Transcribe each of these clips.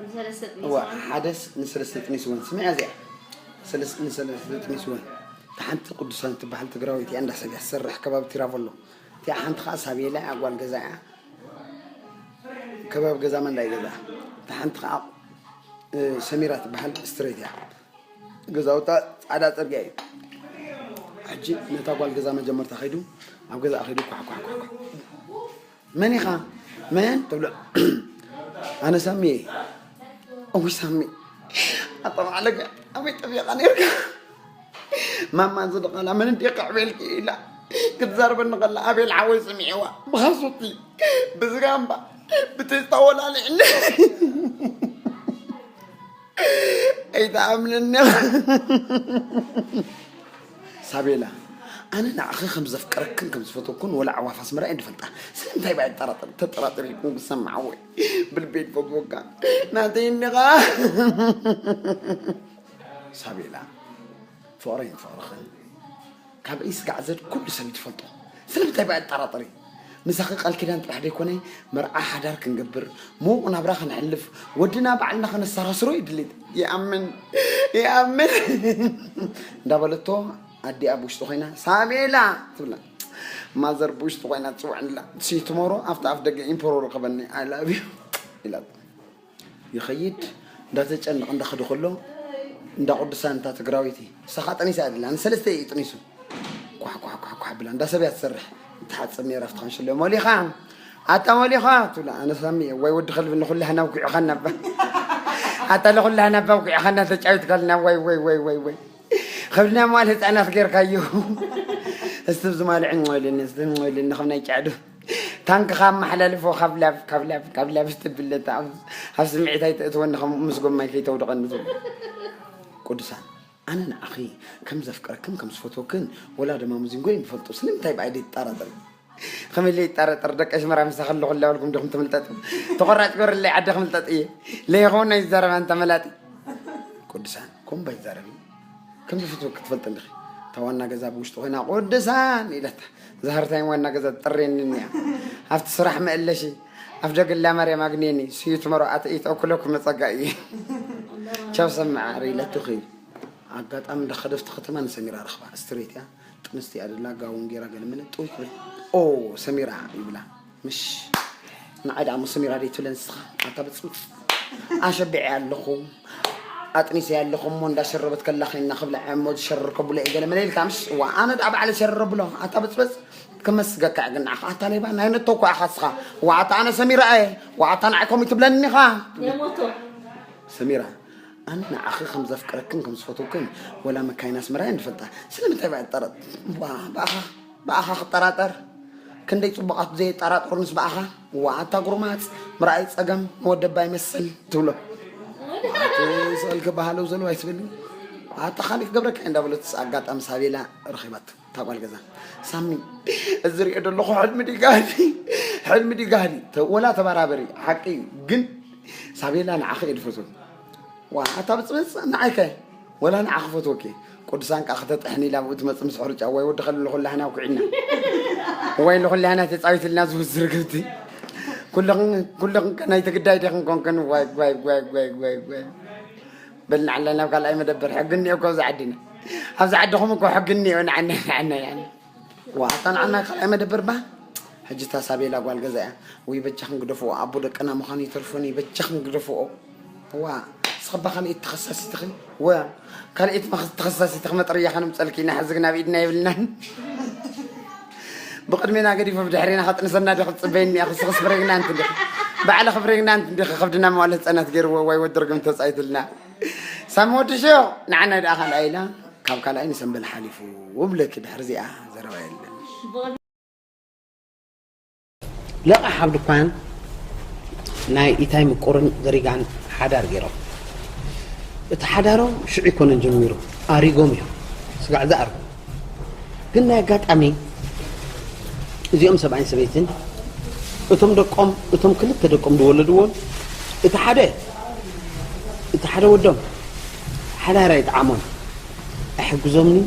ንሰለስተ ጥኒስወን። እዋ፣ ሓደስ ንሰለስተ ጥኒስወን። ስምዒ እዚኣ። ሰለስ-፣ ንሰለስተ ጥኒስወን። እታ ሓንቲ ቅዱሳን ትበሃል ትግራወይቲ እያ፣ እንዳ ሰብ እያ ትሰርሕ ከባቢ ቲራቮሎ። እቲኣ ሓንቲ ኸዓ ሳቤላ እያ፣ ጓል ገዛ እያ። ከባቢ ገዛ መንዳ እዩ ገዛ። እታ ሓንቲ ኸዓ፣ እ፣ ሰሚራ ትበሃል ስትሬት እያ። ገዛውታ ጻዕዳ ጽርግያ እዩ። ሕጂ ነታ ጓል ገዛ መጀመርታ ከይዱ፣ ኣብ ገዛኣ ከይዱ ኳሕ፣ ኳሕ፣ ኳሕ፣ ኳሕ። "መን ኢኻ? መን?" ትብሎ። "ኣነ ሳሚ እየ." "እውይ ሳሚ፣ ኣታ ማዕለከ ኣበይ ጠፊእኻ ነይርካ?" ማማ ዝደቐላ "መን እንዲኻ ኣዕቤልኪ?" ኢላ ክትዛረበኒ ከላ ኣቤል ሓወይ ስሚዕዋ ብኻሱቲ ብዝጋምባ ብቴስታ ወላሊዕኒ። ኣይትኣምንኒ ኢኻ። ሳቤላ፣ ኣነ ንዓኺ ከም ዘፍቅረክን ከም ዝፈትወክን ወላ ኣዕዋፍ ኣስመራ እየን ዝፈልጣ። ስለምንታይ ባይ ጠራጠር-፣ ተጠራጠሪኩም ክሰማዕ ወይ? ብልበይ ዝፈትወካ ናተይ እንዲኻ። ሳቤላ፣ ፍቕረይ ፍቕርኽን ካብ ርእሲ ጋዕዘድ ኩሉ ሰብ እዩ ዝፈልጦ። ስለምንታይ ባይ ኣጠራጠሪ? ምሳኺ ቃል ኪዳን ጥራሕ ዘይኮነ፣ መርዓ ሓዳር ክንገብር፣ ምዉቕ ናብራ ከነሕልፍ፣ ወድና ባዕልና ከነሰራስሮ እዩ ድሌት። ይኣምን፣ ይኣምን እንዳበለቶ፣ ኣዲኣ ብውሽጢ ኮይና፣ "ሳቤላ!" ትብላ። ማዘር ብውሽጢ ኮይና ትጽውዐኒ ኣላ። "See you tomorrow ኣብቲ ኣፍ ደገ ኢምፐሮ ርከበኒ፣ I love you" ኢላቶ። ይኸይድ፣ እንዳተጨነቐ እንዳኸደ ከሎ፣ እንዳ ቅዱሳን እታ ትግራወይቲ፣ ንሳ ኸዓ ጠኒሳ እያ ደላ፣ ንሰለስተ እዩ ጥኒሱ። ኳሕ፣ ኳሕ፣ ኳሕ፣ ኳሕ ብላ፣ እንዳ ሰብ እያ ትሰርሕ። ትሓጽብ ነይራ ኣብቲ ካንሸሎ፣ "ሞሊኻ፣ ኣታ ሞሊኻ" ትብላ። ኣነ ሳሚ እየ፣ "ዋይ ወዲ ከልቢ፣ ንኹላህና ኣውኪዕኻና እባ። ኣታ ንኹላህና እባ ኣውኪዕኻና፣ ተጫዊትካልና፣ ዋይ፣ ዋይ፣ ዋይ፣ ዋይ፣ ዋይ። ከብድና መዋል ህፃናት ጌርካዮ። እስቲ ብዚ ማልዕ እንወልኒ፣ እስቲ እንወልኒ፣ ከም ናይ ጫዕዱ ታንክኻ ኣመሓላልፎ፣ ካብ ላብ፣ ካብ ላብ፣ ካብ ላብ፣ እስቲ ብለታ፣ ኣብ፣ ኣብ ስምዒት ኣይተእትወኒ፣ ከም ምስ ጎማይ ከይተውድቐኒ" ትብል። ቅዱሳን፣ ኣነ ንዓኺ ከም ዘፍቅረክን ከም ዝፈትወክን ወላ ድማ ሙዚንጎ ይፈልጡ። ስለምንታይ ብኣይ ደይትጠራጠሪ? ከመይ ለይጠራጠር? ደቂ ኣስመራ ምሳኺ ኣለኹ እንዳበልኩም ዲኹም ትምልጠጡ? ተቖራጭ ገርለይ ዓዲ ክምልጠጥ እየ። ለይኸውን ኣይዛረብ ኣንታ መላጢ። ቅዱሳን፣ ከምኡ ባይዛረቢ። ከም ዝፈትወኪ ትፈልጢ እንዲኺ። እታ ዋና ገዛ ብውሽጢ ኮይና፣ "ቅዱሳን" ኢላታ። ዛህርታይን ዋና ገዛ ትጥርየኒ እኒኣ። ኣብቲ ስራሕ መእለሺ፣ ኣፍ ደገ ላ ማርያም ኣግንየኒ። ስዩ ትመሮ ኣተ ኢተእኩለኩም መጸጋ እየ። ቻው ሰማዕ፣ ኣረ ኢላቱ ኸይዱ። ኣጋጣሚ እንዳ ኸደፍቲ ከተማ ንሰሚራ ረኽባ። ስትሬት እያ። ጥንስቲ እያ ደላ፣ ጋውን ጌራ ገለ መለ ጥውይ ትብል። "ኦ፣ ሰሚራ" ይብላ። "ምሽ፣ ንዓይ ደኣ እሞ ሰሚራ ደይ ትብለን ንስኻ? ኣታ ብጽብጽ። ኣሸቢዐያ ኣለኹ፣ ኣጥኒሰያ ኣለኹ እሞ እንዳሸረበት ከላ ኸይና ክብላ እሞ ዝሸርር ከብሎ እየ ገለ መለ ኢልካ ምሽ? ዋ፣ ኣነ ደኣ ባዕለ ሸርር ብሎ። ኣታ ብጽብጽ፣ ክመስገካ እየ ግን ንዓኻ። ኣታ ሌባ፣ ናይ ነቶ እኮ ኢኻ ንስኻ። ዋ፣ ኣታ ኣነ ሰሚራ እየ። ዋ፣ ኣታ ንዓይ ከምኡ ትብለኒ ኢኻ?" የሞቶ። ሰሚራ፣ ኣነ ንዓኺ ከም ዘፍቅረክን ከም ዝፈትወክን ወላ መካይን ኣስመራ እየን ዝፈልጣ። ስለምንታይ ባይ እጠረጥ-፣ ዋ፣ ብኣኻ፣ ብኣኻ ክጠራጠር? ክንደይ ጽቡቓት ዘየጠራጠሩንስ ብኣኻ? ዋ፣ ኣታ ጉርማጽ፣ ምርኣይ ጸገም፣ ንወደባ ይመስል ትብሎ። ኣቲ ስእልኪ ባህለው ዘለዎ ኣይትበልኒ። ኣታ ካሊእ ክገብረካ እየ እንዳበለትስ ኣጋጣሚ ሳቤላ ረኺባቶ። እታ ጓል ገዛ፣ "ሳሚ፣ እዚ ዝሪኦ ዘለኹ ሕልሚ ድዩ ጋህዲ? ሕልሚ ድዩ ጋህዲ? ተ-፣ ወላ ተበራበሪ፣ ሓቂ እዩ፣ ግን ሳቤላ ንዓኺ እየ ዝፈትወኪ." "ዋ፣ ኣታ ብጽብጽ፣ ንዓይከ?" "ወላ ንዓኺ ፈትወኪ። ቅዱሳን ከኣ ከተጥሕኒ ኢላ ኣብኡ ትመጽእ ምስ ሕርጫ። ዋይ ወዲ ከልቢ፣ ንኹላህና ኣውኪዕና። ዋይ ንኹላህና ተጻዊትልና ዝውዝ ርግብቲ። ኩልኽን፣ ኩልኽን ከ ናይ ትግዳይ ዲኽን ኮንክን? ዋይ፣ ዋይ፣ ዋይ፣ ዋይ፣ ዋይ፣ ዋይ። በል ንዓላ ናብ ካልኣይ መደበር፣ ሕጊ እኒኦ እኮ ኣብዚ ዓድና። ኣብዚ ዓድኹም እኮ ሕጊ እኒኦ፣ ንዓና፣ ንዓና፣ ንዓና። ዋ፣ ኣታ ንዓና ካልኣይ መደበር ባ?" ሕጂ እታ ሳቤላ ጓል ገዛ እያ። "ወይ በጃኽን ግደፍኦ፣ ኣቦ ደቅና ምዃኑ ይተርፎኒ፣ በጃኽን ግደፍኦ። ዋ፣ ንስኺ እባ ካልኣይቲ ተኸሳሲት ኢኺ። ወ፣ ካልኣይቲ መኽ-፣ ተኸሳሲት ኢኺ፣ መጥረያ ከነምፀልኪ ኢና፣ ሕዚ ግን ኣብ ኢድና የብልናን። ብቕድሜና ገዲፎ ብድሕሬና ከጥንሰና ዲኺ ትፅበይኒ ኢኺ? ንስኽስ ፕሬግናንት እንዲኺ፣ ባዕልኺ ፕሬግናንት እንዲኺ፣ ከብድና መዋለ ህፃናት ገይርዎ፣ ዋይ ወዲ ርግም ተፃይትልና። ሳሚ ወዲ ሸዮ፣ ንዓና ደኣ ካልኣይ ኢላ፣ ካብ ካልኣይ ንሰምበል ሓሊፉ፣ ውብለኪ ድሕሪ እዚኣ ዘረባ የለን። ለቓሕ ኣብ ድኳን ናይ ኢታይ ምቁርን ዘሪጋን ሓዳር ገይሮም። እቲ ሓዳሮም ሽዑ ኣይኮነን ጀሚሩ፣ ኣሪጎም እዮም። ስጋዕ ዝኣርጉ። ግን ናይ ኣጋጣሚ እዚኦም ሰብኣይን ሰበይትን እቶም ደቆም፣ እቶም ክልተ ደቆም ዝወለድዎን እቲ ሓደ፣ እቲ ሓደ ወዶም ሓዳር ኣይጠዓሞን፣ ኣይሕግዞምኒ፣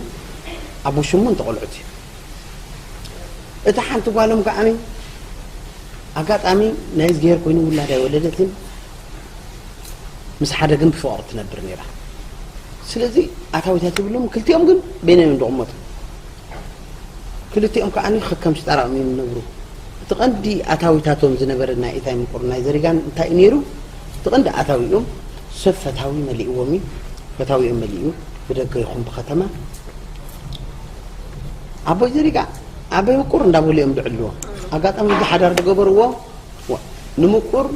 ኣቦ ሸሞንተ ቆልዑት እዩ። እታ ሓንቲ ጓሎም ከዓኒ ኣጋጣሚ ናይ እዝግሄር ኮይኑ ውላድ ኣይወለደትን። ምስ ሓደ ግን ብፍቕሪ ትነብር ነይራ። ስለዚ ኣታዊታት ይብሉም፣ ክልቲኦም ግን በይኖም እዮም ዝቕመጡ። ክልቲኦም ከኣ ከከም ሽጣራኦም እዮም ዝነብሩ። እቲ ቀንዲ ኣታዊታቶም ዝነበረ ናይ ኢታይ ምቁር ናይ ዘሪጋን እንታይ እዩ ነይሩ? እቲ ቀንዲ ኣታዊኦም ሰብ ፈታዊ መሊእዎም እዩ። ፈታዊኦም መሊኡ ብደገ ይኹን ብኸተማ። ኣቦይ ዘሪጋ ኣበይ ምቁር እንዳበሉ እዮም ዝዕልዎ። ኣጋጣሚ እዚ ሓዳር ዝገበርዎ ዋ፣ ንምቁር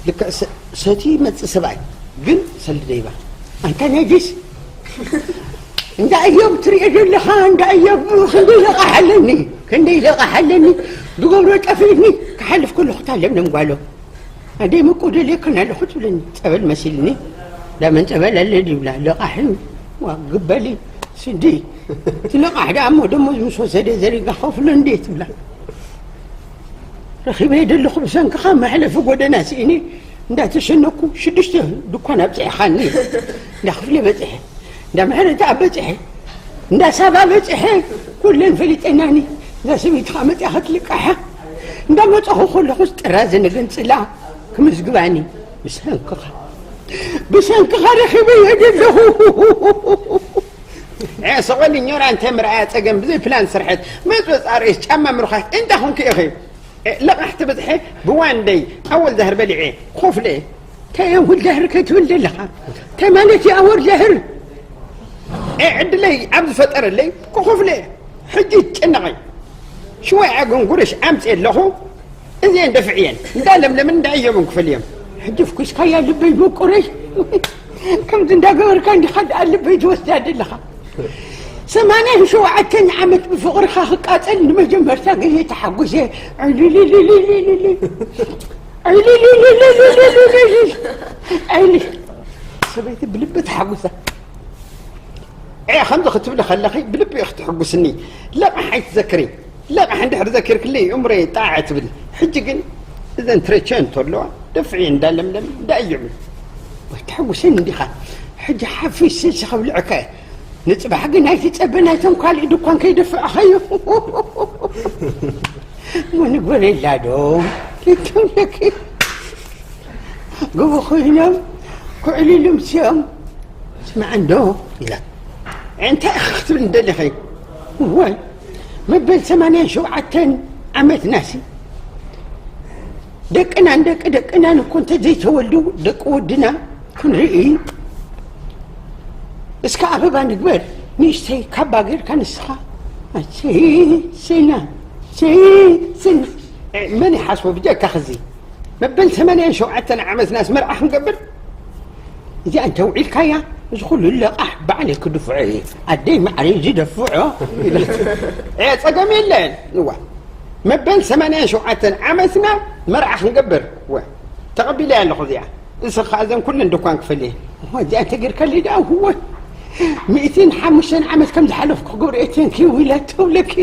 ልክዕ ሰ-፣ ሰቲ ይመጽእ ሰብኣይ ግን ሰልዲ ደይባ። ኣንታ ነጅስ፣ እንዳ እዮብ ትሪኦ ዘለኻ፣ እንዳ እዮብ ክንደይ ለቓሕ ኣለኒ፣ ክንደይ ለቓሕ ኣለኒ፣ ዝገብሮ ጠፊእኒ፣ ክሓልፍ ከለኹ እታ ለምለም ጓሎ፣ ኣደይ ምቁር ደልየክን ኣለኹ ትብለኒ፣ ጸበል መሲልኒ፣ ዳመን ጸበል ኣለ ድብላ፣ ለቓሕ ዋ፣ ግበሊ፣ ስዲ፣ እቲ ለቓሕ ደኣ እሞ ደሞዝ ምስ ወሰደ ዘሪጋ ከፍሎ እንዴ ትብላ። ረኺበ ዘለኹ ብሰንክኻ መሕለፊ ጎደና ስኢነ እንዳተሸነኩ ሽዱሽተ ድኳን ኣብፅሕኻኒ። እንዳ ክፍለ በፅሐ፣ እንዳ ምሕረት ኣብ በፅሐ፣ እንዳ ሳባ በፅሐ፣ ኩለን ፈሊጠናኒ። እዛ ሰበይቲ ከዓ መፅያ ክትልቃሓ እንዳመፀኹ ከለኹስ ጥራዘ ነገንፅላ ክምዝግባኒ ብሰንክኻ፣ ብሰንክኻ ረኺበዮ ዘለኹ። ኤ፣ ሰቐሊ ኞራ እንተ ምርኣያ ጸገም ብዘይ ፕላን ስርሐት መጽበጽ ኣርእስ ጫማ ምርኻት እንዳ ኹንኪ ኢኺ። ኤ፣ ለቓሕ ትብዝሐ ብዋንደይ ኣወል ዛህር በሊዐ ኮፍለ። እንታይ ኣወል ዛህር ከይትብል ዘለኻ? እንታይ ማለት እዩ ኣወል ዛህር? ኤ፣ ዕድለይ ኣብ ዝፈጠረለይ ክኾፍለ። ሕጂ ትጨነቐ። ሽወይ ዓገን ጉረሽ ኣምፅእ ኣለኹ። እዚአን ደፍዕየን እንዳ ለምለምን እንዳ እዮብን ክፈልዮም። ሕጂ ፍኩስካያ ልበይ ምቁረይ። ከምዚ እንዳገበርካ እንዲኻ ደኣ ልበይ ትወስዳ ዘለኻ። ሰማንያን ሸውዓተን ዓመት ብፍቕርኻ ክቃጸል ንመጀመርታ ግዜ ተሓጉሰ። ዕልልልልልልልል። ዕልልልልልልልልል። ዕል-፣ ሰበይቲ ብልቢ ተሓጉሳ። ኤ፣ ከምዚ ክትብሊ ከለኺ ብልቢ ኢኺ ትሕጉስኒ። ለቓሕ ኣይትዘክሪ። ለቓሕ እንድሕር ዘኪርክለይ እምሮየ ጣዕ ትብል። ሕጂ ግን እዘን ትረቸ እንተለዋ ደፍዒ እንዳ ለምለም እንዳ እዮብ። ወይ ተሕጉሰኒ እንዲኻ። ሕጂ ሓፊስ ስልሲ ከብልዐካ እየ። ንጽባሕ ግን ኣይትጸበ ናይቶም ካልእ ድኳን ከይደፍዕኻዮ። እሞ ንግበረላ ዶ? ይትብለኪ። ግቡ ኮይኖም ክዕልሉ ምስኦም። ስማዕ እንዶ ኢላ። እንታይ ኢኺ ክትብል እንደለኺ? እዋይ፣ መበል ሰማንያን ሸውዓተን ዓመትናሲ ደቅናን ደቂ ደቅናን እኮ እንተዘይተወልዱ ደቂ ወድና ክንርኢ። እስከ ኣበባ ንግበር፣ ንእሽተይ ካባ ጌርካ ንስኻ። ኣሰይ፣ ሰይና፣ ሰይ፣ ሰይና። መን ይሓስቦ ብጀካ ኸዚ? መበል ሰማንያን ሸውዓተን ዓመትናስ መርዓ ክንገብር? እዚኣ እንተ ውዒልካያ፣ እዚ ኩሉ ለቓሕ ባዕለይ ክድፍዖ እየ። ኣደይ ማዕረይ ዝደፍዖ ኢለት። ኤ፣ ጸገም የለን። እዋ፣ መበል ሰማንያን ሸውዓተን ዓመትና መርዓ ክንገብር። ወ፣ ተቐቢለያ ኣለኹ እዚኣ። እስኻ እዘን ኩለን ድኳን ክፈልየ። እዋ፣ እዚኣ እንተ ጌርካለይ ደኣ፣ እወ፣ ሚእትን ሓሙሽተን ዓመት ከም ዝሓለፍኩ ክገብር እየ፣ ቴንኪው ኢላ ትብለኪ።